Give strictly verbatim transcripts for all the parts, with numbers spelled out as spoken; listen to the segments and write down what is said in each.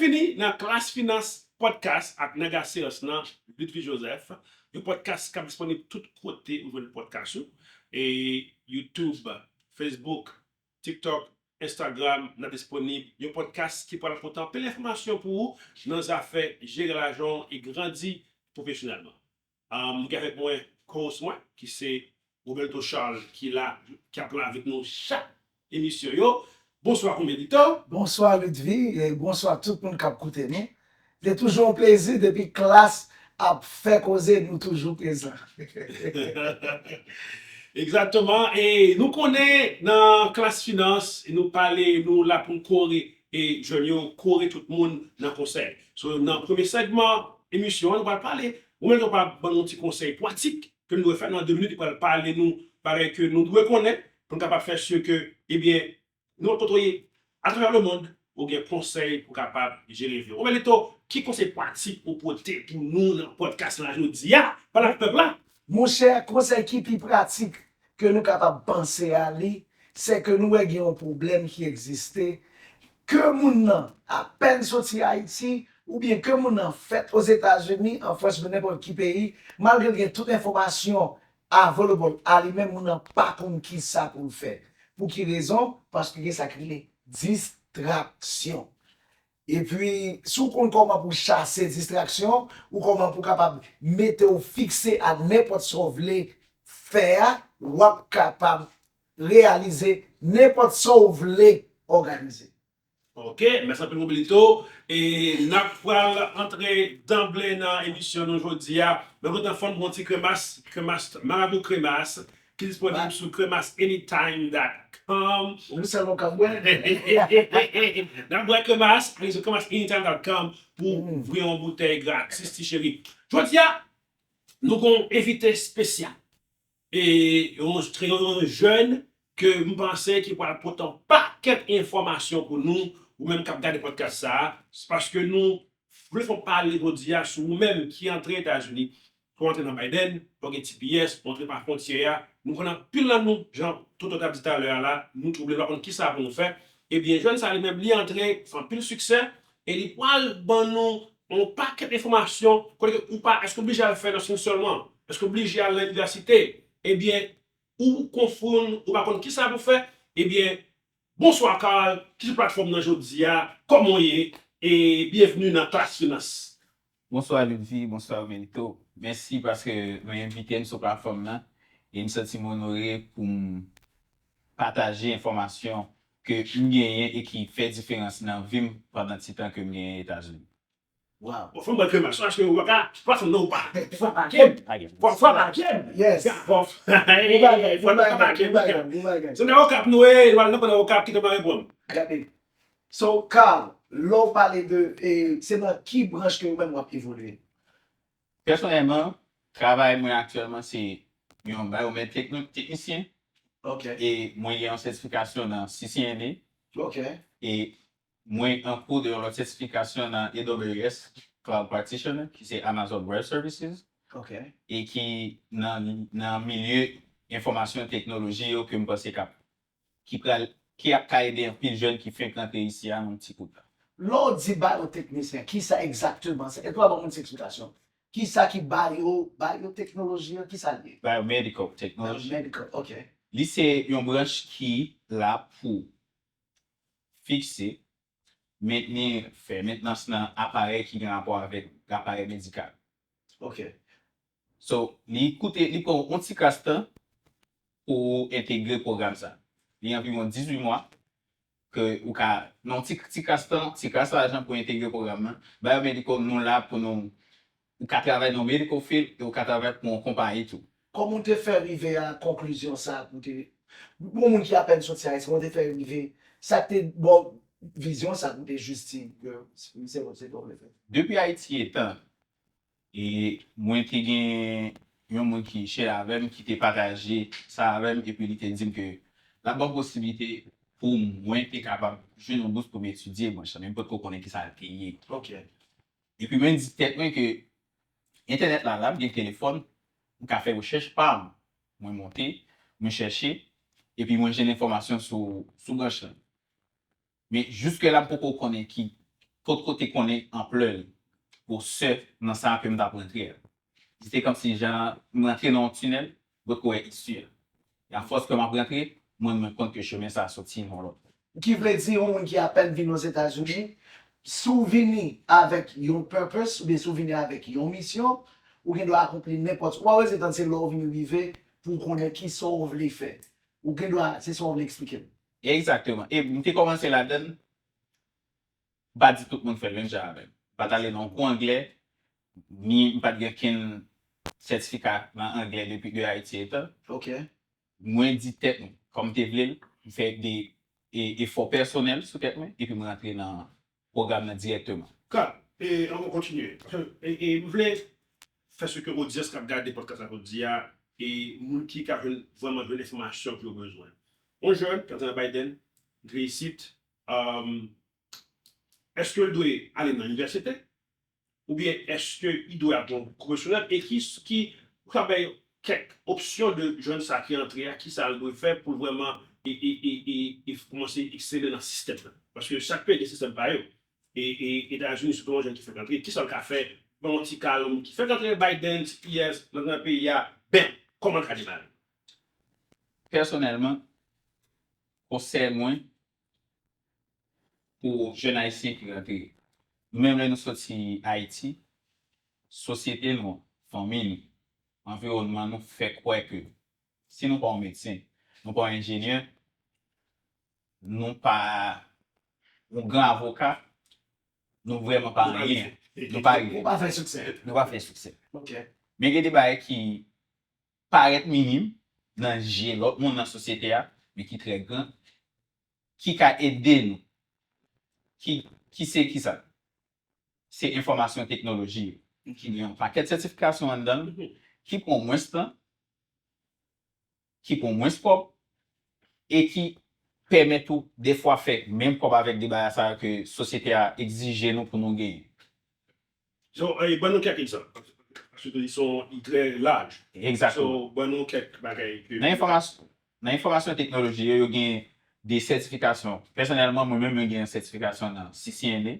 Byenvini nan Klas Finans Podcast ak Nèg a Seyans lan, Ludvie Joseph, yon podcast k ap disponib tout kote ou jwenn podcast ou, e YouTube, Facebook, TikTok, Instagram, n ap disponib. Yon podcast ki pral pote anpil enfòmasyon pou ou nan zafè jere lajan w e grandi pwofesyonèlman. Um, m gen avèk mwen co-host mwen, ki se Roberto Charles, ki la, ki ap la avèk nou chak emisyon yo. Bonswa, Roberto. Bonswa, Ludvie, e bonswa tout moun k ap koute nou. Se toujou yon plezi, depi Klas ap fè koze, nou toujou prezan. Egzakteman. E nou konnen nan Klas Finans, nou pale, nou la pou n kore e jèn yo, kore tout moun nan konsèy. So, nan premye segman emisyon an, nou pral pale, ou menm nou pral ban nou ti konsèy pratik ke nou dwe fè nan de minit, li pral pale nou bagay ke nou dwe konnen pou n kapab fè si ke, ebyen, nenpòt kote w ye, atravè lemond, ou gen konsèy pou kapab jere vi w. Roberto, ki konsèy pratik ou pote pou nou nan podcast la jodi a? Pale ak pèp la. Monchè, konsèy ki pi pratik ke nou kapab panse a li, se ke nou wè gen yon pwoblèm ki egziste, ke moun nan apèn soti Ayiti, oubyen ke moun nan fèt Ozetazini, an Frans, nan nenpòt ki peyi, malgre l gen tout enfòmasyon available a li menm, moun nan pa konn kisa pou l fè. Pou ki rezon? Paske gen sa ki rele distraksyon. Epi, si w konn kòman pou chase distraksyon, ou kòman pou kapab mete w fikse a nenpòt sa w vle fè a, w ap kapab reyalize nenpòt sa w vle òganize. Ok, mèsi anpil, Roberto. E n ap pral antre danble nan emisyon nou jodi a. Mwen kontan fè yon ti kremas, kremas, marabou kremas, ki disponib sou kremas anytime dot com. Ou sèlman ka bwè. N ap bwè kremas, ale sou kremas anytime dot com pou vre yon boutèy gratis, ti cheri. Jodi a, nou gon envite espesyal. E yon, yon jèn ke m panse ki pral pote yon pakèt enfòmasyon pou nou, ou menm k ap gade podcast sa a, se paske nou vle fè yon pale jodi a sou ou menm ki antre Etazini, ke w antre nan Biden, pa w gen T P S, w antre pa fwontyè a. Nou konnen anpil nan nou, jan Toto t ap di talè a la, nou twouble, nou pa konn kisa pou nou fè. Ebyen, jèn sa li menm, li antre, fè anpil siksè, e li pral ban nou yon pakèt enfòmasyon, kote ke ou pa, èske w blije al fè nursing sèlman? Èske w blije al nan inivèsite? Ebyen, ou konfonn, ou pa konn kisa pou fè, ebyen, bonswa Carl, ki sou platfòm nan jodi a, kòman w ye? E byenvni nan Klas Finans. Bonswa Ludvie, bonswa Roberto. Mèsi paske nou envite m sou platfòm nan. E m santi m onore pou m pataje enfòmasyon ke m genyen e ki fè diferans nan vi m pandan ti tan ke m genyen Etazini. Wow. Bon, fò m bwè kremas, paske ou pa ka, fwa fanm nan ou pa. Fwa pa kem. Fwa, fwa pa kem. Yes. Fwa, fwa, fwa pa kem. Se nan Okap nou ye, nou al nan pandan Okap ki te mare pran. Gade. So, Carl, lè w pale de, e, se nan ki branch ke ou menm w ap evolye? Pèsonèlman, travay mwen aktyèlman se yon biomed teknisyen. Ok. E mwen gen yon sètifikasyon nan C C N A. Ok. E mwen an kou de yon lòt sètifikasyon nan A W S, Cloud Practitioner, ki se Amazon Web Services, ok, e ki nan, nan milye enfòmasyon, teknoloji yo ke m panse k ap, ki pral, ki ap ka ede anpil jèn ki fenk rantre isi a nan yon ti kout tan. Lè w di byoteknisyen, kisa egzakteman? Se, e pou ban moun ti eksplikasyon. Kisa ki bio, byoteknoloji an, kisa l ye? Biomedical technology. Biomedical, ok. Li se yon branch ki la pou fikse, mentni, fè mentnans nan aparèy ki gen rapò avèk aparèy medikal. Ok. So, li koute, li pran yon ti kras tan pou ou entegre pwogram sa. Li anviwon dizuit mwa ke ou ka, nan yon ti, ti kras tan, ti kras lajan pou entegre pwogram nan. Biomedical, nou la pou nou, ou ka travay nan medical field e ou ka travay pou yon konpayi tou. Kòman w te fè rive a konklizyon sa a pou te, pou yon moun ki apèn soti Ayiti, kòman w te fè rive, sa k te ba w vizyon sa a pou te jis di, yo, misye, se sa w vle fè? Depi Ayiti etan, e mwen te gen yon moun ki share avè m, ki te pataje sa avè m, epi li te di m ke l ap ban m posiblite pou mwen te kapab jwenn yon bous pou m etidye branch lan, men m potko konnen kisa l te ye. Ok. Epi mwen di tèt mwen ke entènèt la la, m gen telefòn, m ka fè rechèch pa m. Mwen monte, mwen chèche, epi mwen jwenn enfòmasyon sou, sou branch lan. Men jiske la, m poko konnen ki, potko te konnen anplè l, gwosè nan sa ke m t ap rantre a. Li te kòmsi jan m rantre nan yon tinèl, potko wè isi a. E afòs ke m ap rantre, mwen rann mwen kont ke chemen sa a soti nan yon lòt. Ki vle di, yon moun ki apèn vin Ozetazini, si w vini avèk yon purpose, oubyen si w vini avèk yon misyon, ou gen dwa akonpli nenpòt. Ou pa bezwen tann se lè w vin rive pou w konnen ki sa w vle fè. Ou gen dwa, se sa w vle eksplike m. Egzakteman. E m te kòmanse ladan l, m pa di tout moun fè l menm jan avè m. M pa t ale nan yon kou anglè, ni m pa t gen okenn sètifika nan anglè depi de Ayiti etan. Ok. Mwen di tèt mwen, kòm m te vle l, m fè de e, efò pèsonèl sou tèt mwen, epi m rantre nan pwogram nan dirèkteman. Ka, e, ann kontinye. E, e, m vle fè se ke odyans k ap gade pòdkas la jodi a, e moun ki ka jwenn, vrèman jwenn enfòmasyon ke yo bezwen. Yon jèn k ap travay nan Biden, ki isit, um, èske l dwe ale nan inivèsite? Oubyen èske li dwe ap gen yon pwofesyonèl? E ki, ki, ou ka bay kèk opsyon de jèn sa ki antre a, ki sa l dwe fè pou l vrèman e, e, e, e, e kòmanse eksele nan sistèm nan? Paske chak peyi gen sistèm pa yo. E, e Etazini, sitou yon jèn ki fèk antre, ki sa l ka fè? Ban yon ti kalòm ki fèk antre Biden, T P S, nan, nan peyi a, ben, kòman l ka demare? Pèsonèlman, konsèy mwen, pou jèn ayisyen ki rantre. Nou menm lè nou soti Ayiti, sosyete nou, fanmi nou, anviwònman nou fè kwè ke si nou pa yon medsen, nou pa yon enjenyè, nou pa yon gran avoka, nou vrèman pa anyen. Nou pa rive. Nou pa fè siksè. Nou pa fè siksè. Ok. Men gen de bagay ki parèt minim nan je lòt moun nan sosyete a, men ki trè gran, ki ka ede nou. Ki, ki se kisa? Se enfòmasyon teknoloji yo. Ki gen yon pakèt sètifikasyon anndan l, ki pran mwens tan, ki pran mwens kòb, e ki pèmèt ou defwa fè menm kòb avèk de bagay sa yo ke sosyete a egzije nou pou nou genyen. So, e, ban nou kèk egzanp. Paske li se yon, li trè laj. Egzakteman. So, ban nou kèk bagay ke... Nan enfòmasyon, nan enfòmasyon teknoloji yo, yo gen de sètifikasyon. Pèsonèlman, mwen menm, mwen gen yon sètifikasyon nan C C N A.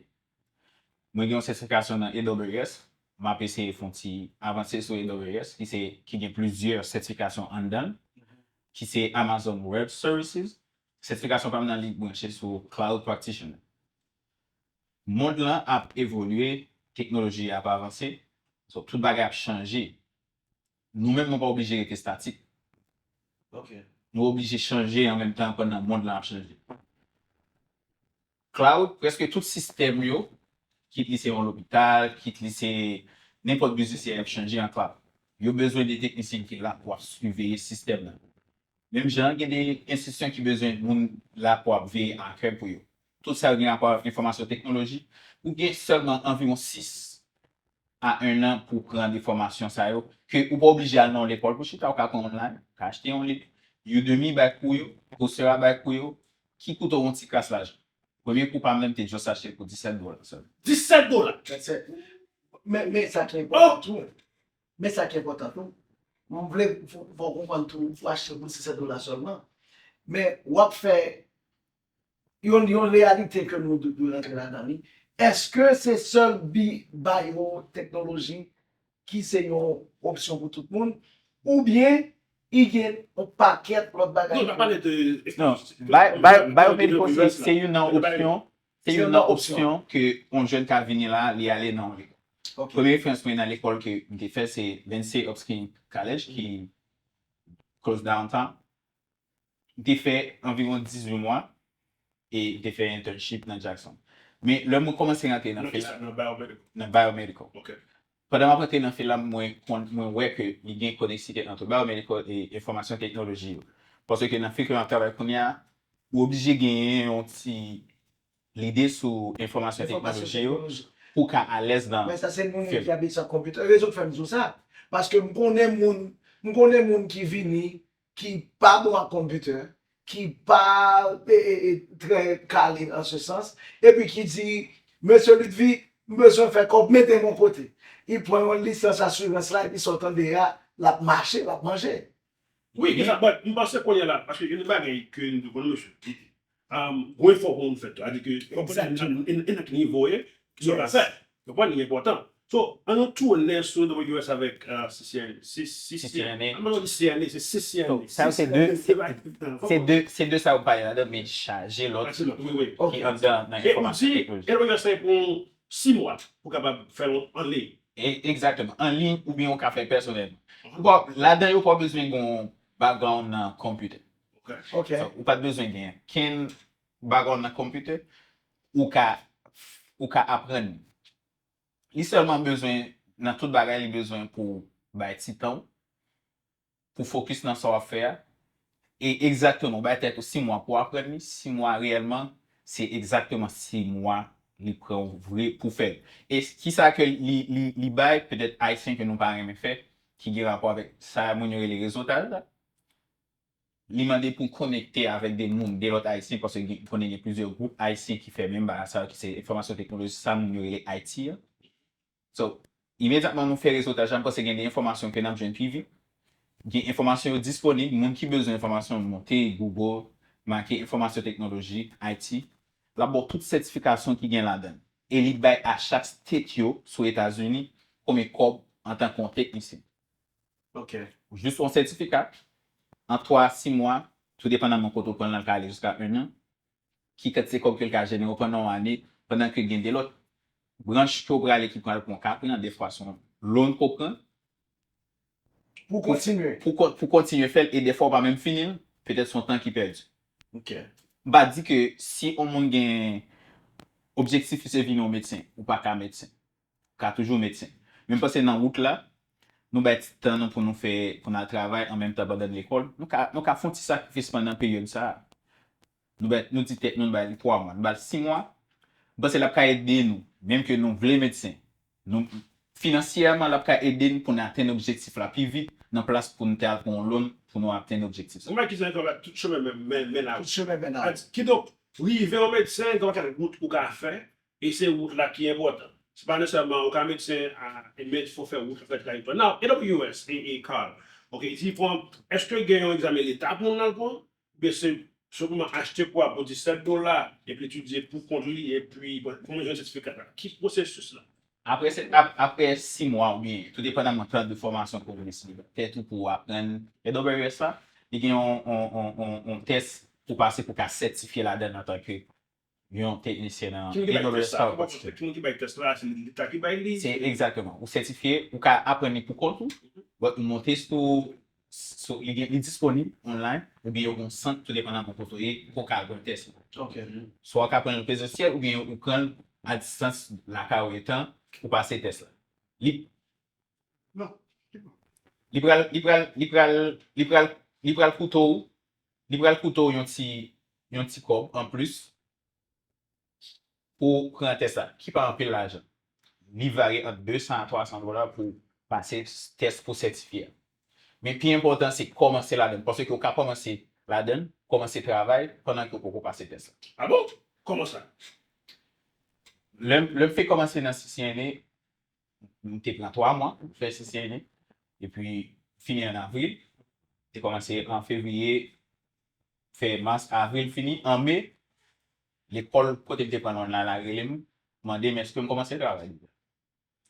Mwen gen yon sètifikasyon nan A W S. M ap eseye fè yon ti avanse sou A W S, ki se, ki gen plizyè sètifikasyon anndan l, ki se Amazon Web Services. Sètifikasyon pa m nan li branche sou Cloud Practitioner. Mond lan ap evolye, teknoloji ap avanse, so, tout bagay ap chanje. Nou menm, nou pa oblije rete statik. Ok. Nou oblije chanje an menm tan pandan mond lan ap chanje. Cloud, prèske tout sistèm yo, kit li se yon lopital, kit li se nenpòt biznis, y ap chanje an cloud. Yo bezwen de teknisyen ki la pou ap siveye sistèm nan. Menm jan, gen de enstitisyon ki bezwen moun la pou ap veye akèy pou yo. Tout sa yo gen rapò avèk enfòmasyon teknoloji. Ou gen sèlman anviwon sis a en an pou pran de fòmasyon sa yo, ke ou pa oblije al nan yon lekòl pou chita, ou ka pran online, ou ka achte yon liv. Udemy bay kou yo, Coursera bay kou yo, ki koute w yon ti kras lajan. Premye kou pa m nan, m te just achte l pou disèt dola sèlman. Disèt dola! That's it. Men, men sa ki enpòtan tou. Men sa ki enpòtan tou. M vle fè w konprann tou, ou achte l pou disèt dola sèlman. Men w ap fè yon, yon reyalite ke nou dwe, dwe rantre ladan li. Èske se sèl bi-, byoteknoloji ki se yon opsyon pou tout moun, oubyen i gen yon pakèt lòt bagay? Non, n ap pale de... Non, bi-, bi-, biomedical se, se youn nan opsyon, se youn nan opsyon ke yon jèn ka vini la, li ale nan yon lekòl. Ok. Premye eksperyans mwen nan lekòl ke m te fè, se Lindsay Upskin College, ki close downtown. M te fè anviwon dizuit mwa e m te fè internship nan Jackson. Men lè mwen kòmanse rantre nan field la, nan biomedical. Nan biomedical. Ok. Pandan m ap rantre nan field la, mwen konn, mwen wè ke li gen koneksite ant biomedical e enfòmasyon teknoloji yo. Paske nan field ke m ap travay kounye a, ou oblije genyen yon ti lide sou enfòmasyon teknoloji yo pou w ka alèz nan field. Men sa se moun ki abitye ak konpitè. Rezon k fè m di w sa, paske m konnen moun, m konnen moun ki vini, ki pa bon ak konpitè, ki pa, e, e, e, trè kale an se sans, epi ki di, "Mesye Ludvy, m bezwen fè kòb, mete m yon kote." Li pran yon lisans asirans la, epi sa w tande a, l ap mache, l ap manje. Wi, men sa, but m panse kounye a la, paske gen de bagay ke nou dwe konnen, mesye, um, gwo efò pou moun fè tou. Adi ke, konprann, e nan ki nivo ye, ki sa w ka fè. Konprann, li enpòtan. So, an nou tounen sou W S avèk uh, C C N, C- C C N A. An nou di C N A, se C C N A. Sa, se de, se de, se de sa ou pale ladan, men chaje lòt ki anndan nan enfòmasyon teknoloji. E ou di, e W S se pou sis mwa pou kapab fè l an liy. Egzakteman, an liy oubyen ou ka fè l pèsonèlman. Bon, ladan yo pa bezwen gen yon background nan computer. Ok. So, ou pa t bezwen gen kenn background nan computer, ou ka ou ka aprann. Li sèlman bezwen, nan tout bagay, li bezwen pou bay ti tan ou, pou fokis nan sa w ap fè a. E egzakteman, ou bay tèt ou sis mwa pou aprann li, sis mwa reyèlman, se egzakteman sis mwa li pran w vre pou fè l. E kisa ke li, li, li bay, petèt ayisyen ke nou pa renmen fè, ki gen rapò avèk sa moun yo rele rezotaj la. Li mande pou konekte avèk de moun, de lòt ayisyen, paske gen, konnen gen plizyè gwoup ayisyen ki fè menm bagay sa yo, ki se enfòmasyon teknoloji, sa moun yo rele I T a. So, imedyatman nou fè rezotaj la, m panse gen de enfòmasyon ke n ap jwenn pi vit. Gen enfòmasyon yo disponib, moun ki bezwen enfòmasyon, monte Google, make enfòmasyon teknoloji, I T, l ap ba w tout sètifikasyon ki gen ladan l. E li bay a chak state yo sou Etazini konbyen kòb antanke yon teknisyen. Ok. Jis yon sètifika, an twa a sis mwa, tou depandaman kote w pran l, l ka ale jiska en an, ki kantite kòb ke l ka jenere w pandan yon ane, pandan ke gen de lòt branch ke w prale ki pral pran, w ka pran, defwa se yon loan ke w pran, Pou kontinye. pou, kon- pou kontinye fè l, e defwa w pa menm fini l, petèt se yon tan ki pèdi. Ok. M pa di ke si yon moun gen objektif li se vin yon medsen, ou pa ka medsen. Ou ka toujou medsen. Men m panse nan wout la, nou bay ti tan nou pou nou fè, pou n al travay an menm tan pandan n lekòl. Nou ka, nou ka fè yon ti sakrifis pandan peryòd sa a. Nou bay, nou di tèt nou, nou bay li twa mwa, nou bay li sis mwa. M panse l ap ka ede nou, menm ke nou vle medsen. Nou, finansyèman, l ap ka ede n pou n atenn objektif la pi vit, nan plas pou n te al pran yon loan pou nou atenn objektif sa. Ou wè ki jan tout chemen men men men la. Tout chemen men la. Kidonk, rive yon medsen, gen yon pakèt wout ou ka fè, e se wout la ki enpòtan. Se pa nesesèman ou ka medsen a, e men fò fè wout la fè trajekte. Nan, A W S e, e Carl. Ok, si pran, èske gen yon egzamen leta pou moun nan pran? Oubyen se senpleman achte kwa pou disèt dola, epi etidye pou kont li, epi bon, pou mwen jwenn sètifika la? Ki pwosesis la? Apre se, ap, apre sis mwa oubyen, tou depandaman tan de fòmasyon ke w deside tèt ou pou w aprann A W S la, li gen yon, yon, yon, yon, yon tès pou pase pou ka sètifye ladan l antanke yon teknisyen nan Ki moun ki bay A W tès S la? sa. Ki moun ki bay tès la? Se leta ki bay li? Se egzakteman. Ou sètifye, ou ka aprann li pou kont ou, but ou monte sou, sou li, gen- li disponib online, oubyen yo gen yon sant tou depandaman kote w ye, pou w ka al pran tès la. Ok. Swa w ka pran l prezansyèl, oubyen ou pran l a distans lakay ou etan ou pase tès la. Li Non. li pral, li pral, li pral, li pral, li pral koute w, li pral koute w yon ti, yon ti kòb anplis pou pran tès la, ki pa anpil lajan. Li varye ant de san a twa san dola pou pase tès pou sètifye a. Men pi enpòtan se kòmanse ladan l, paske w ka kòmanse ladan l, kòmanse travay pandan ke w poko pase tès la. Ah bon? Kòman sa? Lè m lè m fè kòmanse nan C C N A, m te pran twa mwa pou fè C C N A, epi fini an avril, te kòmanse an fevriye, fè mas, avril fini, an me, lekòl kote m te pran l online la rele m, mande m èske m kòmanse travay deja.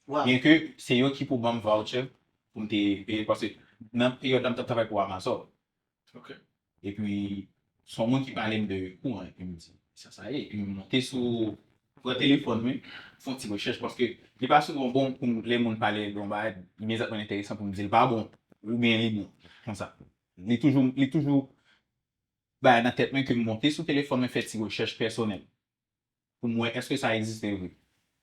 Wow. Byenke se yo ki pou ban m voucher pou m te peye, paske nan peryòd la m t ap travay pou Amazon. Ok. Epi, se yon moun ki pale m de kouran, epi m di, sa sa ye? Epi m monte sou, pran telefòn mwen, fè yon ti rechèch, paske li pa souvan bon pou m, lè moun pale de yon bagay, imedyatman enteresan pou m di l pa bon, oubyen li bon, konsa. Li toujou, li toujou bay nan tèt mwen ke m monte sou telefòn mwen, fè ti rechèch pèsonèl. Pou m wè èske sa egziste vre.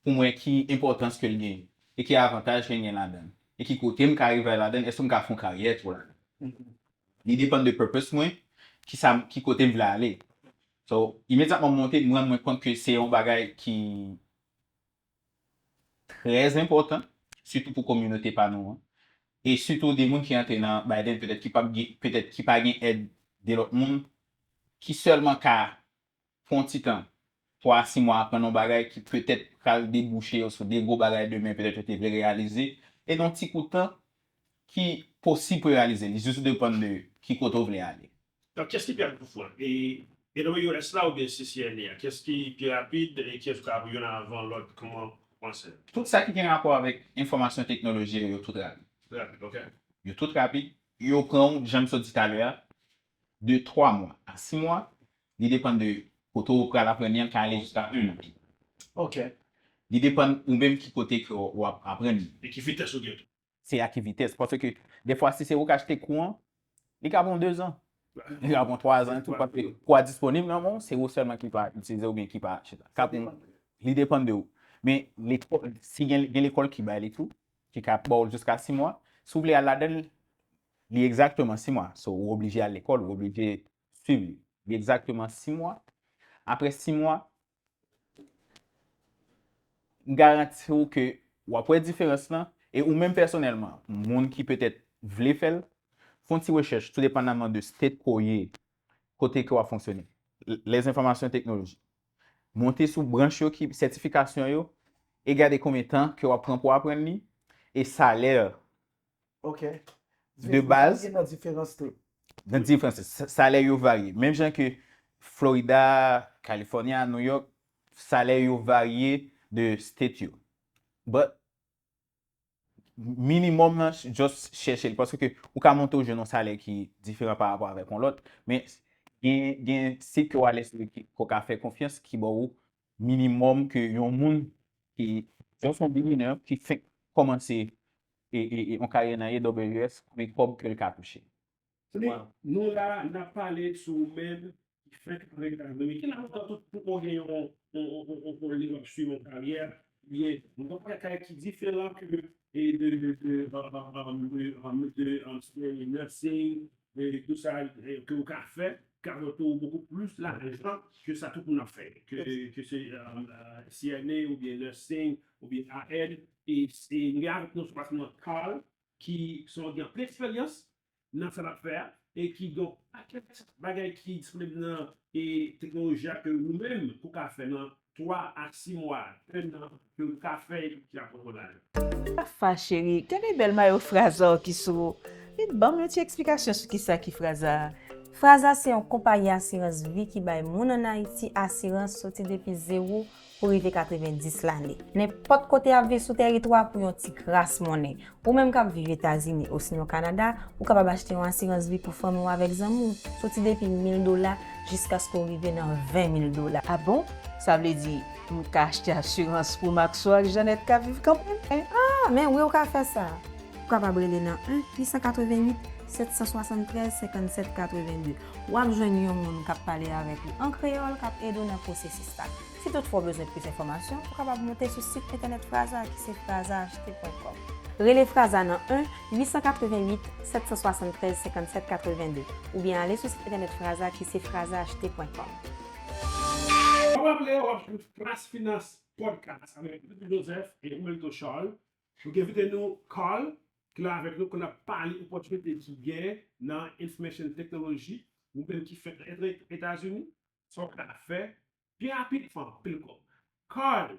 Pou m wè ki enpòtans ke l genyen. E ki avantaj ke l gen ladan l. E ki kote m ka rive ladan l, èske m ka fè yon karyè tou ladan l. Li depann de purpose mwen, ki sa, ki kote m vle ale. So, imedyatman m monte, m rann mwen kont ke se yon bagay ki trè enpòtan, sitou pou kominote pa nou an. E sitou de moun ki antre nan Biden, petèt ki p ap gen, petèt ki pa gen èd de lòt moun, ki sèlman ka pran yon ti tan, twa a sis mwa, aprann yon bagay ki petèt pral debouche yo sou de gwo bagay demen, petèt yo te vle reyalize, e nan yon ti kout tan ki posib pou yo reyalize, li jis depann de ki kote w vle ale. Donk, kiyès ki pèdi pou fwa? E A W S la oubyen C C N A a? Kiyès ki pi rapid e kiyès ki ka youn avan lòt? Kòman w panse? Tout sa ki gen rapò avèk enfòmasyon teknoloji yo, yo tout rapid. Rapid, ok. Yo tout rapid. Yo pran w, jan m sot di talè a, de twa mwa a sis mwa. Li depann de kote w pral aprann li an, ka ale jiska en an. Ok. Li depann ou menm ki kote ke w ap aprann li. E ki vitès ou gen tou? Se a ki vitès. Paske defwa, si se ou k achte kou an, li ka pran dezan. Li ka pran twazan tou, paske kou a disponib nan men w, se ou sèlman ki pa itilize oubyen ki pa achte sa. Ka pran, li depann de ou. Men lekòl, si gen, gen lekòl ki bay li tou, ki ka ba w jiska sis mwa, si w vle al ladan l, li egzakteman sis mwa. So, ou oblije al lekòl, ou oblije swiv li. Li egzakteman sis mwa. Apre sis mwa, m garanti w ke w ap wè diferans lan, e ou menm pèsonèlman, moun ki petèt vle fè l, fè yon ti rechèch, tou depandaman de state ke w ye, kote ke w ap fonksyone. L-, les enfòmasyon teknoloji. Monte sou branch yo ki sètifikasyon yo, e gade konbyen tan ke w ap pran pou w aprann li, e salè Ok. de baz. Gen nan diferans tou. Nan diferans, sa-, salè yo varye. Menm jan ke Florida, California, New York, salè yo varye de state yo. But minimòm nan, just chèche l. Paske ou ka monte ou jwenn yon salè ki diferan pa rapò avèk yon lòt. Men gen, gen sit ke w ale sou yo ki, ke w ka fè konfyans ki ba w minimòm ke yon moun ki just yon beginner, ki fenk kòmanse e, e, e yon karyè nan A W S, konbyen kòb ke l ka touche. Nou la, n ap pale sou ou menm ki fenk antre Etazini. Ki lavantaj tout pou ou gen yon, yon, yon, yon, yon liy w ap swiv yon karyè, oubyen yon karyè ki diferan ke e de, de, de, um, de, um, de, um, de nursing, e tout sa e, ke ou ka fè, ka pote w bokou plis lajan ke sa tout moun ap fè, ke, ke se um, uh, C N A oubyen nursing, oubyen A N, e se li avèk nou sou plas nan Carl, ki se yon gen anpil eksperyans nan sa l ap fè a, e ki gen yon pakèt bagay ki disponib nan e teknoloji a ke ou menm ou ka fè nan twa a sis mwa, en an, ke ou ka fè epi ki ap pran lajan. Rafa cheri, gade bèl mayo Fraza w ki sou ou. Vin ban m yon ti eksplikasyon sou kisa ki Fraza a. Fraza se yon konpayi asirans vi ki bay moun ann Ayiti asirans soti depi zewo pou rive katrevenndis lane. Nenpòt kote y ap viv sou tèritwa pou yon ti kras monnen. Ou menm k ap viv Etazini osinon Kanada, ou kapab achte yon asirans vi pou fanmi w avèk zanmi w, soti depi mil dola jiskaske w rive nan ven mil dola. A bon? Sa vle di, m ka achte asirans pou Maxwell ak Jeannette k ap viv kanpay? Ah, men wi, ou ka fè sa. Ou kapab rele nan en uit san katrevenn uit, sèt san swasanntrèz, senkannsèt katrevenndde. W ap jwenn yon moun k ap pale avèk ou an kreyòl k ap ede w nan pwosesis la. Si toutfwa w bezwen plis enfòmasyon, ou kapab monte sou sit entènèt Fraza a ki se fraza achte pwen kòm. Rele Fraza nan en uit san katrevenn uit, sèt san swasanntrèz, senkannsèt katrevenndde oubyen ale sou sit entènèt Fraza a ki se fraza achte pwen kòm. W ap raple, w ap jwenn Klas Finans Podcast avèk Luc Joseph e Romelito Charles. Nou gen envite nou Carl, ki la avèk nou, pou n ap pale opòtinite ki gen nan information technology, ou menm ki fèk antre Etazini, sa w ka fè pi rapid, fè anpil kòb. Carl,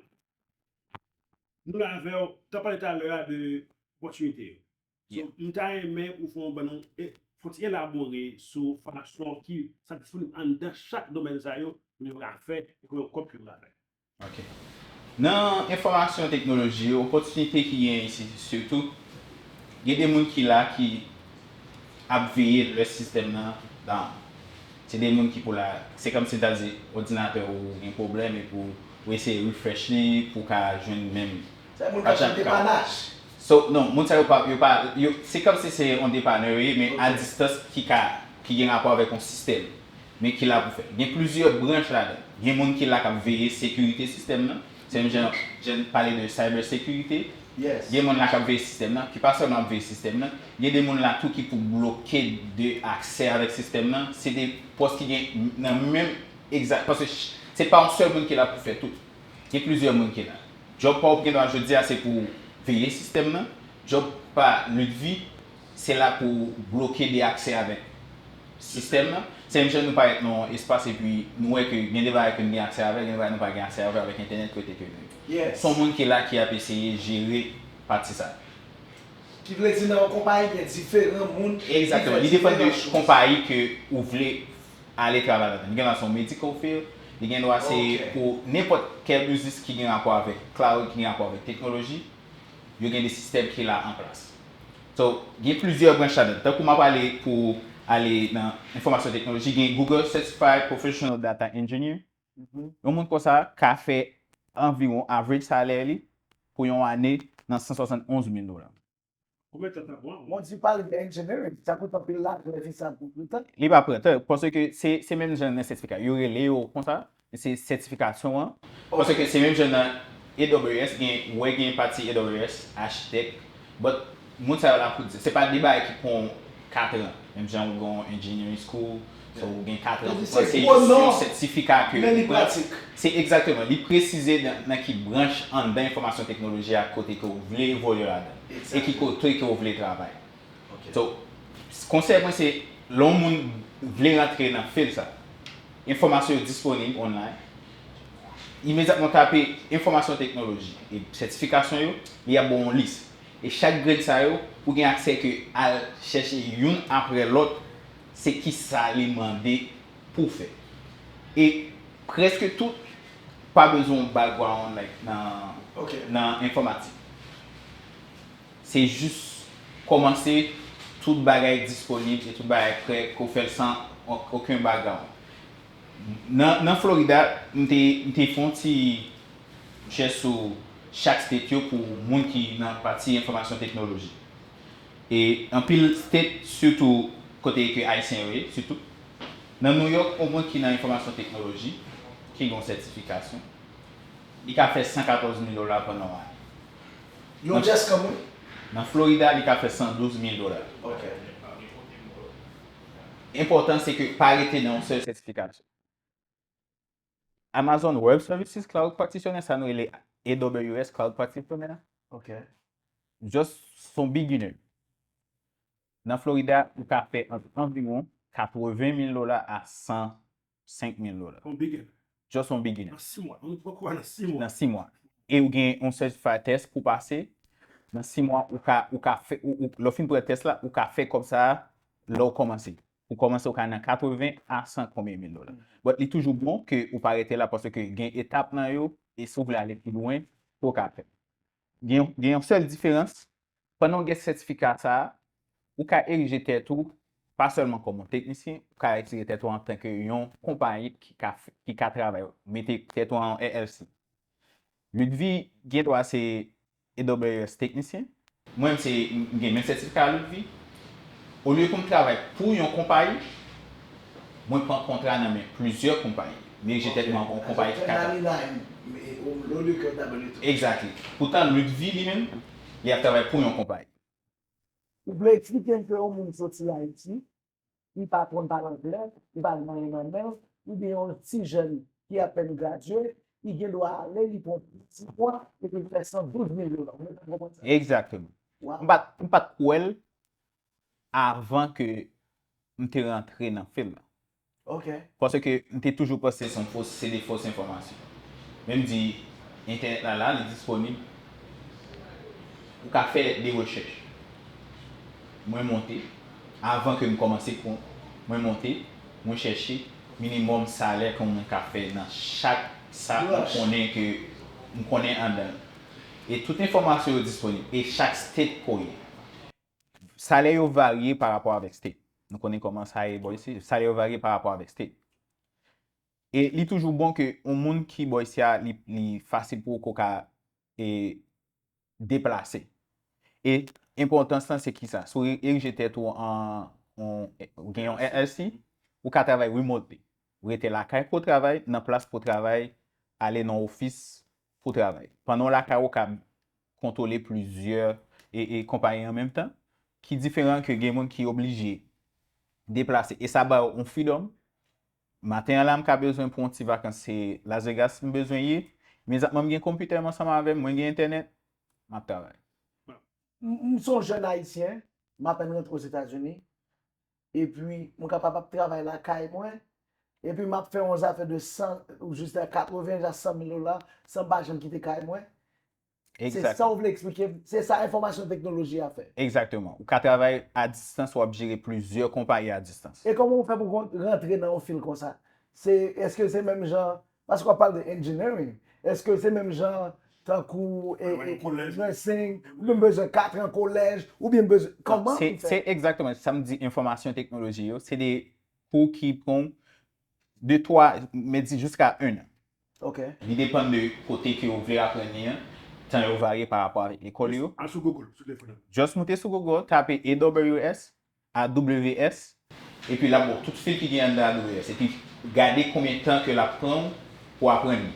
nou la avè w, t ap pale talè a de opòtinite yo. So, m ta renmen ou fè yon ban nou, e, fè yon ti elabore sou fason ki sa disponib anndan chak domèn sa yo, pou yo ka fè, e konbyen kòb ke yo ka fè. Ok. Nan enfòmasyon teknoloji yo, opòtinite ki genyen isi, sitou, gen de moun ki la ki ap veye lè sistèm nan down. Se de moun ki pou la, se kòmsi ta di òdinatè ou gen pwoblèm epi ou eseye refresh li pou ka jwenn menm. Se moun k ap jwenn depanaj. So, non, moun sa yo pa, yo pa, yo, se kòmsi se yon depanè yo ye, men a distans ki ka, ki gen rapò avèk yon sistèm. Men ki la pou fè. Gen plizyè branch ladan. Gen moun ki la k ap veye sekirite sistèm nan. Se menm jan, jan n pale de cyber security. Gen moun la k ap veye sistèm nan, ki pa sèlman ap veye sistèm nan. Gen de moun la tou ki pou bloke de aksè avèk sistèm nan. Se de pòs ki gen nan menm egzak, paske ch-, se pa yon sèl moun ki la pou fè tout. Gen plizyè moun ki la. Djòb pa w gendwa jodi a se pou veye sistèm nan. Djòb pa Ludvie se la pou bloke de aksè avèk sistèm nan. Se menm jan nou parèt nan yon espas epi nou wè ke gen de bagay ke nou gen aksè avèk, gen de bagay nou pa gen aksè avèk, avèk entènèt kote ke nou ye. Se yon moun ki la ki ap eseye jere pati sa. Ki vle di nan yon konpayi gen diferan moun. Egzakteman. Li depann de konpayi ke ou vle ale travay ladan. Li gen dwa se yon medical field, li gen dwa se pou nenpòt kèl biznis ki gen rapò avèk cloud, ki gen rapò avèk teknoloji, yo gen de sistèm ki la an plas. So, gen plizyè branch ladan. Tankou m ap pale pou ale nan enfòmasyon teknoloji, gen Google Certified Professional Data Engineer. Yon moun konsa ka fè anviwon average salè li pou yon ane nan san swasann onz mil dola. Konbyen tan t ap pran? Mon Dye pale de engineering, sa koute anpil lajan, epi sa pou pli tan. Li pa pran tan, paske se se menm jan nan sètifika. Yo rele yo konsa, se sètifikasyon an. Paske se menm jan nan A W S, gen, ou wè gen pati A W S, achitèk, but moun sa yo la pou di, se pa de bagay ki pran katran. Menm jan ou gen yon engineering school, so ou gen katran pou pran, se jis yon sètifika ke ou pran. Se egzakteman, li presize nan, nan ki branch anndan enfòmasyon teknoloji a kote ke ou vle evolye ladan e ki kote ke ou vle travay. So, konsèy mwen se, lè yon moun vle rantre nan field sa, enfòmasyon yo disponib online, imedyatman tape enfòmasyon teknoloji e sètifikasyon yo, li ap ba w yon lis. E chak grenn sa yo, ou gen aksè ke al chèche youn apre lòt, se kisa li mande pou w fè. E prèske tout pa bezwen yon background like nan, nan enfòmatik. Se jis kòmanse, tout bagay disponib e tout bagay prè, ke w fè l san okenn background. Nan, nan Florida, m te, m te fè yon ti chèch sou chak state yo pou moun ki nan pati enfòmasyon teknoloji. E anpil state, sitou kote ke Ayisyen yo ye, sitou. Nan New York, yon moun ki nan enfòmasyon teknoloji, ki gen yon sètifikasyon, li ka fè san katòz mil dola pandan yon ane. Yon just kanmenm? Nan Florida, li ka fè san douz mil dola. Ok. Enpòtan se ke pa rete nan yon sèl sètifikasyon. Amazon Web Services Cloud Practitioner, sa nou rele A W S Cloud Practitioner, Ok. just son beginner. Nan Florida, ou ka fè ant anviwon katreven mil dola a san senk mil dola. Yon beginner. Just on beginner. Nan sis mwa. Nou poko nan sis mwa. Nan sis mwa. E ou gen yon certified test pou pase. Nan sis mwa, ou ka, ou ka fè, ou, ou, lè w fin pran test la, ou ka fè kòb sa a lè w kòmanse. Pou kòmanse, ou ka nan katreven a san konbyen mil dola. But li toujou bon ke ou pa rete la paske gen etap nan yo, e si w vle ale pi lwen, ou ka fè. Gen, gen yon sèl diferans, pandan w gen sètifika sa a, ou ka erije tèt ou, pa sèlman kòm yon teknisyen, ou ka erije tèt ou antanke yon konpayi ki ka, ki ka travay, mete tèt ou an L L C. Ludvie gen dwa se A W S teknisyen. Mwen menm se, m gen menm sètifika a Ludvie. Olye pou m travay pou yon konpayi, mwen pran kontra nan men plizyè konpayi. M erije tèt mwen an yon konpayi ki ka travay. Exactly. Poutan Ludvie li menm, li ap travay pou yon konpayi. Ou vle eksplike m ke yon moun soti Ayiti, li pa konn pale anglè, li pa gen anyen nan men l, oubyen yon ti jèn ki apèn gradye, li gen dwa ale, li pran diplòm, epi li fè san douz mil dola. Ou konprann sa? Egzakteman. M pa t, m pa t kwè l avan ke m te rantre nan field la. Ok. Paske m te toujou panse se yon fos, se de fos enfòmasyon. Men m di, entènèt la la, li disponib. Ou ka fè de rechèch. Mwen monte, avan ke m kòmanse kont, mwen monte, mwen chèche minimòm salè ke yon moun ka fè nan chak sa m konnen ke, m konnen anndan l. E tout enfòmasyon yo disponib. E chak state kote w ye. Salè yo varye pa rapò avèk state. Nou konnen kòman sa ye bò isi. Salè yo varye pa rapò avèk state. E li toujou bon ke yon moun ki bò isi a, li, li fasil pou ou ka, e, deplase. E enpòtans lan se kisa? Si w erije tèt ou an, an, ou gen yon L L C, ou ka travay remotely. Ou rete lakay pou w travay, nan plas pou w travay, ale nan ofis pou w travay. Pandan w lakay ou, ou ka kontwole plizyè e, e konpayi an menm tan, ki diferan ke gen moun ki oblije deplase. E sa ba yo yon freedom. Maten an la, m ka bezwen pran yon ti vakans, se Las Vegas m bezwen ye. Imedyatman m gen konpitè m ansanm avè m, mwen gen entènèt, m ap travay. M, m se yon jèn ayisyen, m apèn rantre Ozetazini, epi m kapab ap travay lakay mwen, epi m ap fè yon zafè de san, ou jis katreven a san mil dola, san m pa janm kite kay mwen. Se sa w vle eksplike m? Se sa enfòmasyon teknoloji a fè? Egzakteman. Ou ka travay a distans, w ap jere plizyè konpayi a distans. E kòman w fè pou kon- rantre nan yon fil konsa? Se, èske se menm jan, paske w ap pale de engineering, èske se menm jan tankou e, e, nursing, ou menm bezwen kat an kolèj, oubyen bezwen, kòman ou fè? Se egzakteman sa m di, enfòmasyon teknoloji yo, se de kou ki pran de twa, men di jiska en an. Ok. Li depann de kote ke ou vle aprann li an, tan yo varye pa rapò avèk lekòl yo. Al sou Google, sou telefòn nan. Just moute sou Google, tape A W S, A W S, epi l ap ba w tout fil ki gen anndan A W S, epi gade konbyen tan ke l ap pran w pou aprann li.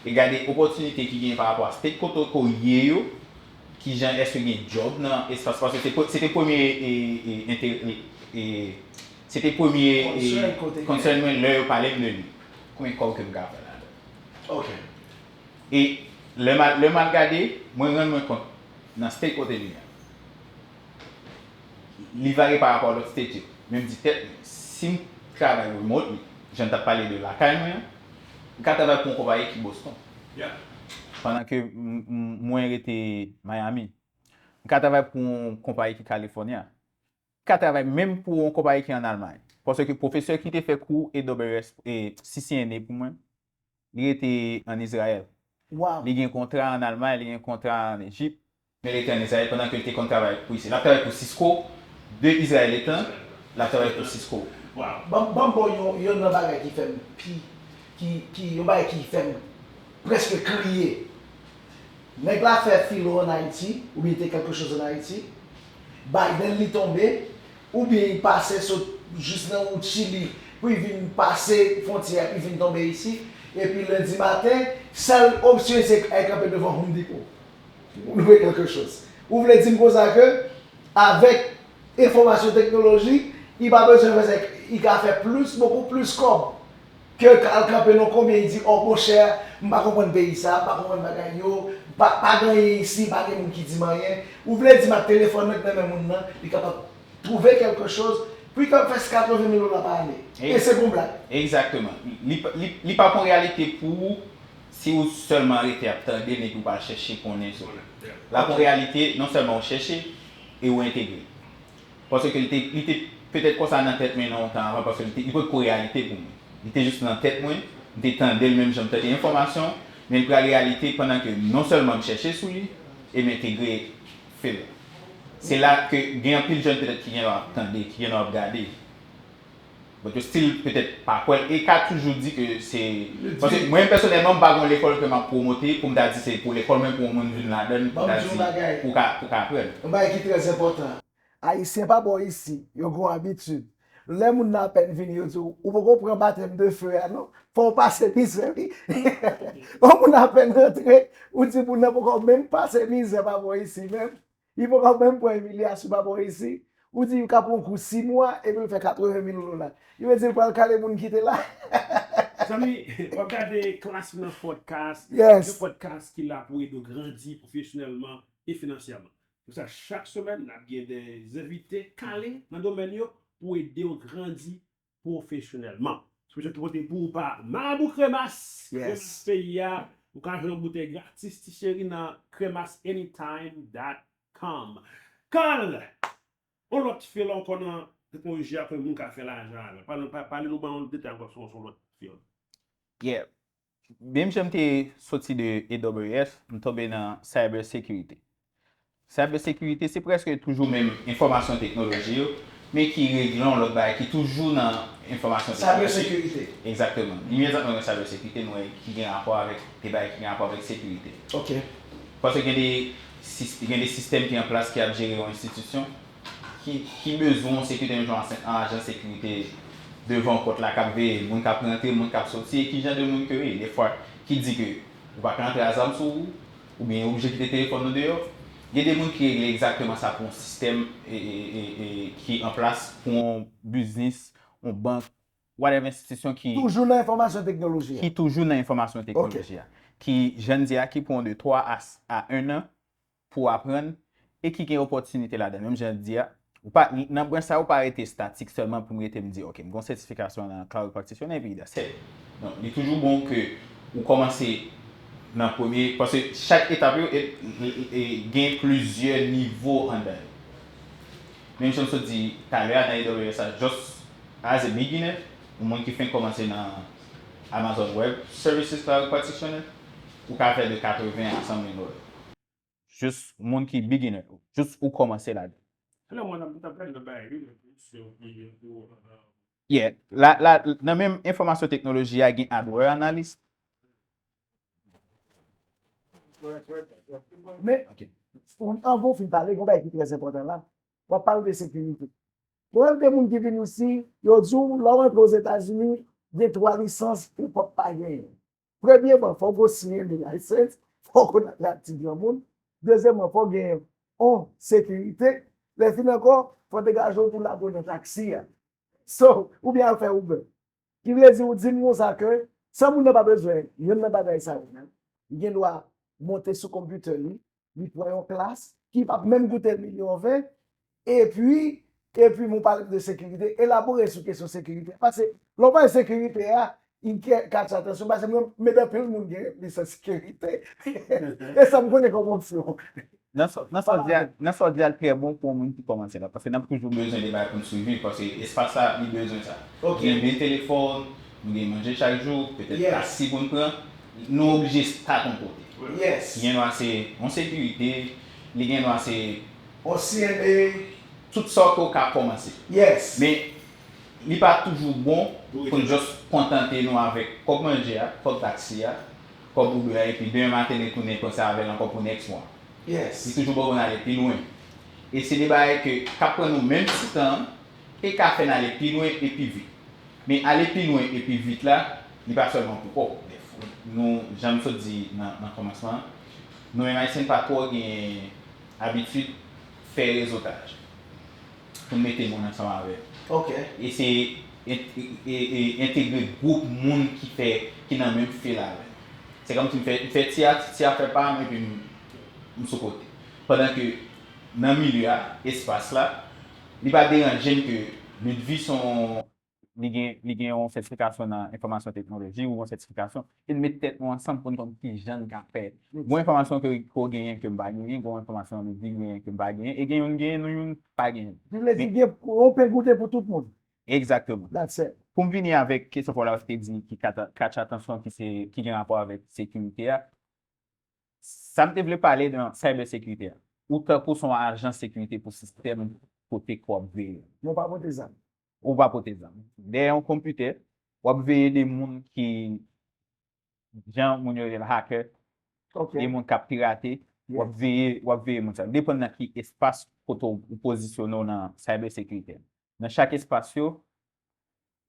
E gade opòtinite ki gen pa rapò a state kote ke w ye yo, kijan èske gen job nan espas, paske se, se te premye, e, e, ente- e, e, se te premye, e, concern mwen lè yo pale m de li. Konbyen kòb ke m ka fè ladan? Ok. E lè m al, lè m al gade, mwen rann mwen kont nan state kote li ye a, li varye pa rapò a lòt state yo. Men m di tèt mwen, si m travay remotely, jan m t ap pale de lakay mwen an, m ka travay pou yon konpayi ki Boston. Pandan ke m- m- mwen rete Miami. M ka travay pou yon konpayi ki California. M ka travay menm pou yon konpayi ki ann Almay. Paske pwofesè ki te fè kou A W S, e, C C N A pou mwen, li rete ann Izrayèl. Li gen kontra ann Almay, li gen kontra ann Ejip, men li rete ann Izrayèl pandan ke li te konn travay pou isi. L ap travay pou Cisco, de Izrayèl etan, l ap travay pou Cisco. Ban m- ban m ba w yon, yon nan bagay ki fè m pi, ki, ki, yon bagay ki fè m prèske kriye. Nèg la fè filo ann Ayiti, oubyen te quelque chose en Haïti. Biden li tonbe, oubyen li pase sot jis nan wout Chili, pou li vin pase fwontyè a, pou li vin tonbe isi. Epi lendi maten, sèl opsyon se al kanpe devan Home Depot. Pou louwe quelque chose. Ou vle di m konsa ke, avèk enfòmasyon teknoloji, li pa bezwen fè sa, li ka fè plis, bokou plis kòb ke al kanpe nan konbyen li di, "Oh, monchè, m pa konprann peyi sa, m pa konprann bagay yo, pa, pa gen anyen isi, pa gen moun ki di m anyen." Ou vle di m ak telefòn nan ki nan men moun nan, li kapab twouve quelque chose, pou li kapab fè katrevyen mil dola pa ane. E se pa yon blag. Egzakteman. Li, li, li pa pou yon reyalite pou ou si ou sèlman rete ap tande l epi ou pa chèche konnen sou li. L ap yon reyalite, non sèlman ou chèche e ou entegre. Paske li te, li te petèt konsa nan tèt mwen nan yon tan avan, paske li te, li potko reyalite pou mwen. Li te jis nan tèt mwen, m te tande l menm jan m tande enfòmasyon, men li pral reyalite pandan ke non sèlman m chèche sou li, e m entegre fil la. Se la ke gen anpil jèn petèt ki gen lè ap tande, ki gen lè ap gade. But yo still petèt pa kwè l, e ka toujou di ke se, paske mwen pèsonèlman, m pa gen yon lekòl ke m ap pwomote pou m ta di se pou lekòl mwen pou yon moun vin ladan l, pou ta di, pou ka, pou ka aprann. Yon bagay ki trè enpòtan. Ayisyen pa bò isi, yo gen yon abitid. Lè moun nan apèn vini, yo di w, "Ou poko pran batèm de fe a, non. Fò w pase mizè, wi." Yon moun apèn rantre, ou di moun nan poko menm pase mizè pa bò isi menm. Li poko menm pran imilyasyon pa bò isi. Ou di l ka pran kou sis mwa, epi l fè katrevyen mil dola. Li vle di l pral kale moun ki te la. Zanmi, w ap gade Klass nan Podcast, yon podcast ki la pou ede w grandi pwofesyonèlman e finansyèman. Pou sa, chak semèn, n ap gen de envite kale nan domèn yo pou ede w grandi pwofesyonèlman. Sou jan ki pote pou ou pa Mabou Kremas, Kremas peyi a. Ou ka jwenn yon boutèy gratis, ti cheri, nan kremas anytime dot com. Carl, yon lòt fil ankò nan teknoloji a ke moun ka fè lajan avè l. Pale, pa- pale nou ban yon detay ankò sou, sou lòt fil. Yeah. Menm jan m te soti de A W S, m tonbe nan cyber security. Cyber security, se prèske toujou menm enfòmasyon teknoloji yo, men ki regle yon lòt bagay ki toujou nan enfòmasyon teknoloji. Cyber security. Egzakteman. Imedyatman gen cyber security, nou wè ki gen rapò avèk, de bagay ki gen rapò avèk sekirite. Ok. Paske gen de sis- gen de sistèm ki an plas ki ap jere yon enstitisyon ki, ki bezwen yon sekirite, menm jan yon ajan sekirite devan pòt la k ap veye moun k ap rantre, moun k ap soti, e ki jan de moun ke w ye. Defwa, ki di ke ou pa ka antre a zam sou ou, oubyen ou oblije kite telefòn ou deyò. Gen de moun ki regle egzakteman sa pou yon sistèm e, e, e, e, ki an plas pou yon biznis, yon bank, whatever enstitisyon ki toujou nan enfòmasyon teknoloji a. Ki toujou nan enfòmasyon teknoloji a. Ki, jan n di a, ki pran de twa a, a en an pou aprann e ki gen opòtinite ladan. Menm jan n di a, ou pa, nan branch sa, ou pa rete statik sèlman pou m rete m di, "Ok, m gen yon sètifikasyon nan cloud practitioner, epi that's it." Non, li toujou bon ke ou kòmanse Nan premye, paske chak etap yo e, e, e, gen plizyè nivo anndan yo. Menm jan m sot di talè a nan A W S la, just as a beginner, yon moun ki fenk kòmanse nan Amazon Web Services Cloud Practitioner, ou ka fè de katreven a san mil dola. Jis moun ki beginner, jis ou kòmanse ladan. Alò, mwen, mwen t ap gade nan bagay, wi, nan pozisyon ki gen pou, euh, Yeah, la, la, nan menm enfòmasyon teknoloji a gen hardware analyst. Men, anvan w fin pale, gen yon bagay ki trè enpòtan la. W ap pale de sekirite. Pwoblèm de moun ki vin isi, yo di w, lè w rantre Ozetazini, gen twa lisans ou p ap pa genyen. Premyèman, fò w gon C N A license, fò w konn ap ti granmoun. Dezyèmman, fò w gen yon sekirite. Lè fini ankò, fò w degaje w pou w lage w nan taksi a. So, oubyen al fè Uber. Ki vle di, ou di m konsa ke, san moun nan pa bezwen yonn nan bagay sa yo menm, li gen dwa monte sou konpitè li, li pran yon klas ki p ap menm koute l milyon ven, epi, epi moun pale de sekirite, elabore sou kesyon sekirite. Paske, lè w pale sekirite a, li ka atire atansyon, paske mwen, men anpil moun gen lisans sekirite. E sa m konnen kòm opsyon. Nan sa w di a, nan sa w di a, l trè bon pou yon moun ki kòmanse la. Paske n ap toujou bezwen de bagay pou n swiviv, paske espas la, li bezwen sa. Gen byen telefòn, nou gen manje chak jou, petèt taksi pou n pran, nou oblije stat yon kote. Li gen dwa se yon sekirite, li gen dwa se yon C N A, tout sa ke w ka kòmanse. Men, li pa toujou bon pou n just kontante nou avèk kòb manje a, kòb taksi a, kòb Uber a, epi demen maten nou tounen panse avè l ankò pou next mwa. Li toujou bon pou n ale pi lwen. E se de bagay ke k ap pran nou menm ti tan an, e ka fè n ale pi lwen e pi vit. Men ale pi lwen e pi vit la, li pa sèlman pou kò w. Nou, jan m sot di nan, nan kòmansman an, nou menm Ayisyen pa twò gen abitid fè rezotaj pou n mete moun ansanm avè n. Eseye en- e- e- entegre gwoup moun ki fè, ki nan menm field avè n. Se kòmsi m fè, m fè ti a, ti a fè pa m epi m, m sou kote. Pandan ke nan milye a, espas la, li pa deranje m ke Ludvison li gen, li gen yon sètifikasyon nan enfòmasyon teknoloji ou yon sètifikasyon, e n met tèt nou ansanm pou n konn kijan n ka fè. Gon enfòmasyon ke Rico genyen ke m pa genyen, gon enfòmasyon Ludvie genyen ke m pa genyen, e gen youn genyen, nou youn pa genyen. Ki vle di gen yon pen goute pou tout moun. Egzakteman. Pou m vini avèk kesyon Paul te di ki ka atire atansyon ki se, ki gen rapò avèk sekirite a, sa m te vle pale nan cyber security a. Ou tankou se yon ajan sekirite pou sistèm kote ke w ap veye. Men w pa pote zam. Ou pa pote zam. Dèyè yon konpitè, w ap veye de moun ki, jan moun yo rele l hacker, de moun k ap pirate, w ap veye, w ap veye moun sa yo. Depann nan ki espas kote w pozisyone w nan cyber security a. Nan chak espas yo,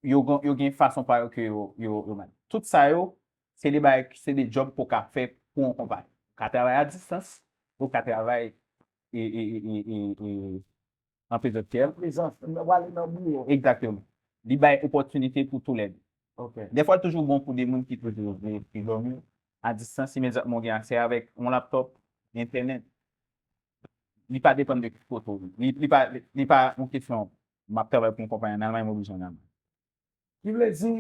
yo gen, yo gen fason pa yo ke yo, yo, yo mande. Tout sa yo, se de bagay, se de djòb ke w ka fè pou yon konpayi. Ou ka travay a distans, ou ka travay e, e, e, e, e, e, an prezansyèl. An prezans, w ale nan biwo. Egzakteman. Li bay opòtinite pou toulède. Dèfwa, l toujou bon pou de moun ki toujou vle, ki dòmi a distans, imedyatman w gen aksè avèk yon laptòp, entènèt. Li pa depann de ki kote w ye. Li, li pa, li pa yon kesyon, m ap travay pou yon konpayi an Almay, m oblije ann Almay. Ki vle di,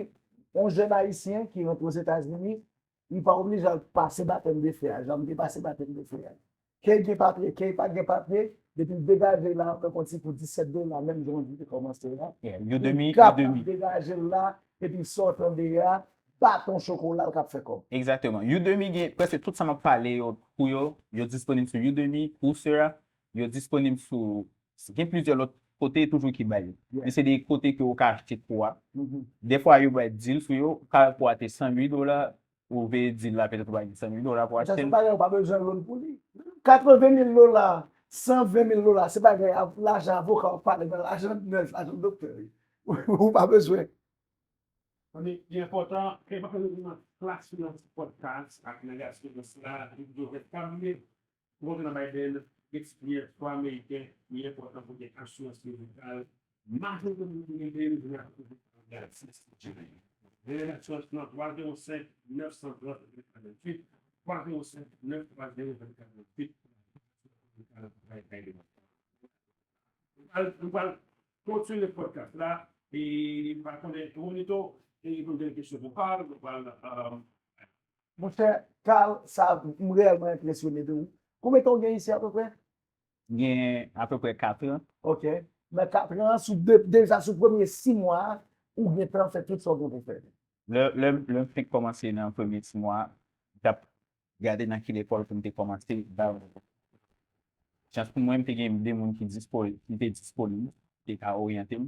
yon jèn ayisyen ki rantre Ozetazini, li pa oblije al pase batèm de fè a, jan m te pase batèm de fè a. Ke l gen papye, ke l pa gen papye, depi l degaje l la, fè konn si pou disèt dola, menm jan w di te kòmanse a. Udemy, li kapab degaje l la, epi sa w tande a, baton chokola l k ap fè kòb. Egzakteman. Udemy gen prèske tout sa m ap pale yo pou yo, yo disponib sou Udemy, Coursera, yo disponib sou, gen plizyè lòt kote toujou ki bay yo. Men se de kote ke ou ka achte kou a. Dèfwa yo bay deal sou yo, ou ka wè kou a te san uit dola, ou veye deal la petèt ou bay li san mil dola pou achte l. Sa se bagay ou pa bezwen loan pou li. Katreven mil dola, san ven mil dola, se bagay, lajan avoka w ap pale, men lajan nèrs, lajan doktè, wi. Ou pa bezwen. Li enpòtan, ke pa fè nou nan klas, nan podcast ak nan gaspiy la, li toujou ret kabine. Ou konn nan Biden, gen ti pye fwa ameriken, li enpòtan pou gen asirans medikal. Majorite moun ki gen Biden, gen asirans medikal. Nimewo asirans nan twa zewo senk, nèf san trant, vennkat venntuit, twa zewo senk, nèf twa zewo, vennkat venntuit. Nou pral, nou pral kontinye podcast la, e m pa konnen, Tonito, e nou gen kesyon pou Carl, nou pral, euh, Monchè Carl, sa, m reyèlman enpresyone de ou. Konbyen tan w gen isi apeprè? Gen apeprè kat an. Ok. Nan kat an, sou de, deja sou premye sis mwa a, ou gen tan fè tout sa w gen pou fè. Lè, lè, lè m fenk kòmanse nan premye sis mwa a, m t ap gade nan ki lekòl pou m te kòmanse. Ba, chans pou mwen, m te gen de moun ki dispo, ki te disponib, ki te ka oryante m.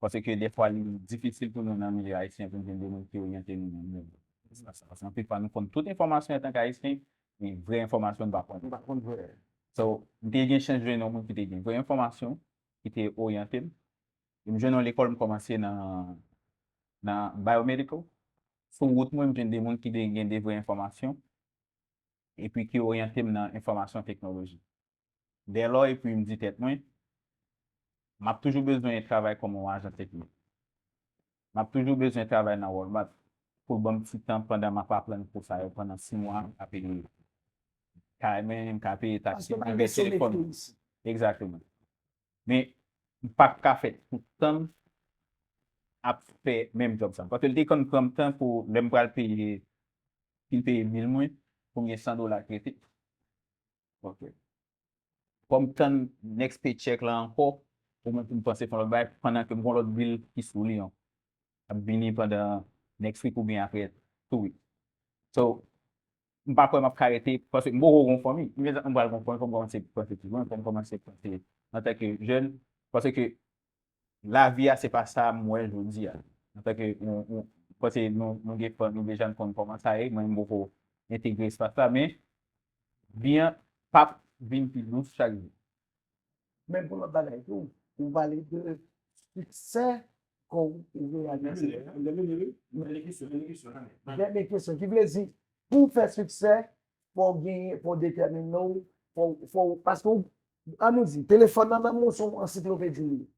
Paske defwa, li difisil pou nou nan milye ayisyen pou n jwenn de moun ki oryante nou nan milye espas la. Paske anpil fwa, nou konn tout enfòmasyon antanke ayisyen, men vrè enfòmasyon, nou pa konn. M pa konn vrè. So, m te gen chans jwenn yon moun ki te gen vrè enfòmasyon, ki te oryante m. E m jwenn yon lekòl, m kòmanse nan, nan biomedical. Sou wout mwen, m jwenn de moun ki te gen de vrè enfòmasyon, epi ki oryante m nan enfòmasyon teknoloji. Dèlò, epi m di tèt mwen, m ap toujou bezwen travay kòm yon ajan teknik. M ap toujou bezwen travay nan Walmart pou ban m ti tan pandan m ap aprann kou sa yo pandan sis mwa, m ka peye kay mwen, m ka peye taksi, m ka peye telefòn. Egzakteman. Men, m p ap ka fè tout tan m ap fè menm djòb sa. Paske l te konn pran m tan pou lè m pral peye, fin peye bil mwen, pou m gen san dola k rete. Ok. Fò m tann next paycheck la ankò, pou mwen, pou m panse fè yon lòt bagay, pandan ke m gen yon lòt bil ki sou li an. Ap vini pandan next week oubyen apre two week. So, m pa kwè m ap ka rete, paske m poko gen fanmi. M gen tan m pral gen fanmi, fò m kòmanse panse pi lwen, fò m kòmanse panse antanke jèn, paske lavi a se pa sa m wè jodi a. Antanke yon, yon, paske nou, nou gen fanmi deja, n konn kòman sa ye, mwen m poko entegre espas la, men vi an p ap vin pi dous chak jou. Men pou lòt bagay tou, ou pale de siksè ke w reyalize. Dènye kesyon, dènye kesyon, Dènye kesyon, ki vle di, pou w fè siksè, fò w genyen, fò w detèmine w, fò w, fò w, paske w, an nou di, telefòn nan nan men w se yon ansiklopedi li ye.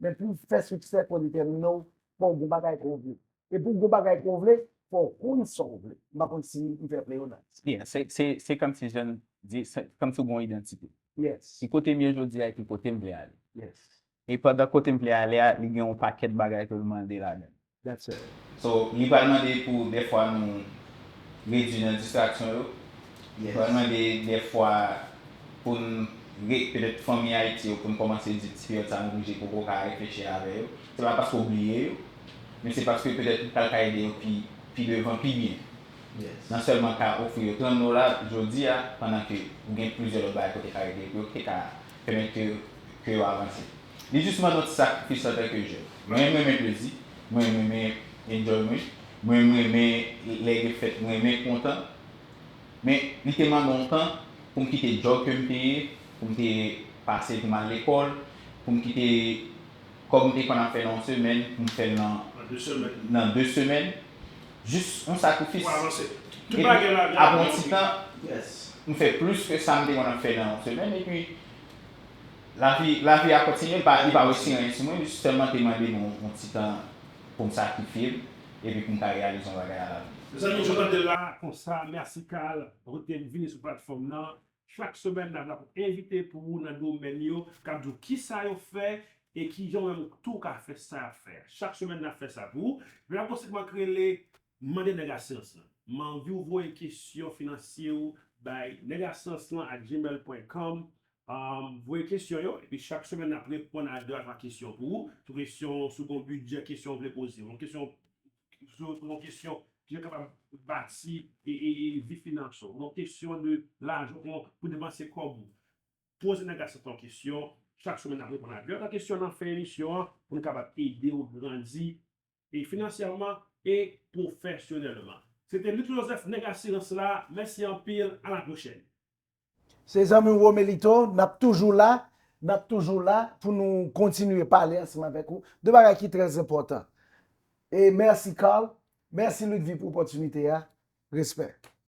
Men pou w fè siksè, fò w detèmine w, fò w gen bagay ke w vle. E pou w gen bagay ke w vle, fò w konn sa w vle. M pa konn si m fè klè ou non. Yeah, se, se, se kòmsi jan di, se kòmsi w gen yon idantite. Yes, Ki kote m ye jodi a, ki kote m vle ale. Yes. E pandan kote m vle ale a, li gen yon pakèt bagay ke l mande ladan l. That's it. So, li pral mande pou dèfwa nou redui nan distraksyon yo. Li pral mande dèfwa pou n, petèt, fanmi Ayiti yo, pou n kòmanse di ti peryòd sa nou oblije poko ka reflechi avè yo. Se pa paske w bliye yo, men se paske petèt ou pral ka ede yo pi, pi devan, pi byen. Nan sèlman ka ofri yo trant dola jodi a, pandan ke ou gen plizyè lòt bagay ke w te ka ede yo, ke w te ka pèmèt ke, ke yo avanse. Li jis mande yon ti sakrifis antanke jèn. Mwen, mwen renmen plezi, mwen renmen enjoy mwen, mwen renmen lè gen fèt, mwen renmen kontan. Men li te mande yon tan pou m kite djòb ke m te ye, pou m te pase pou m al lekòl, pou m kite kòb m te konn ap fè nan yon semèn, pou m fè l nan, nan de semèn. Jis yon sakrifis. Epi, apre yon ti tan, m fè plis ke sa m te konn ap fè nan yon semèn, epi lavi, lavi a kontinye, li pa, li pa retire anyen sou mwen, li sèlman te mande m yon, yon ti tan pou m sakrifye m, epi pou m ka reyalize yon bagay nan lavi. Mezanmi, Jonathan la konsa, mèsi Carl, paske w te vini sou platfòm nan. Chak semèn, n ap la pou envite pou ou nan domèn yo, k ap di w kisa yo fè e kijan ou menm tou ka fè sa y ap fè a. Chak semèn, n ap fè sa pou ou. Men n ap gon segman k rele Mande Nèg a Syans lan. M anvi w voye kesyon finansye w bay nèg a syans lan at gmail pwen kòm. Voye kesyon yo, epi chak semèn n ap reponn a de a twa kesyon pou ou. Sou kesyon, sou gon bidjè, kesyon w vle poze. Yon kesyon, sou yon kesyon ki jan kapab bati e, e, e vi finans ou. Yon kesyon de lajan pou, pou depanse kòb ou. Poze nèg la sèt yon kesyon. Chak semèn n ap reponn a de a twa kesyon nan fen emisyon an pou nou kapab ede w grandi e finansyèman e pwofesyonèlman. Se te Luc Joseph, nèg asirans la. Mèsi anpil. A la pwochèn. Se zanmi w Romelito, n ap toujou la, n ap toujou la pou nou kontinye pale ansanm avèk ou de bagay ki trè enpòtan. E mèsi Carl, mèsi Ludvie pou opòtinite a. Respè.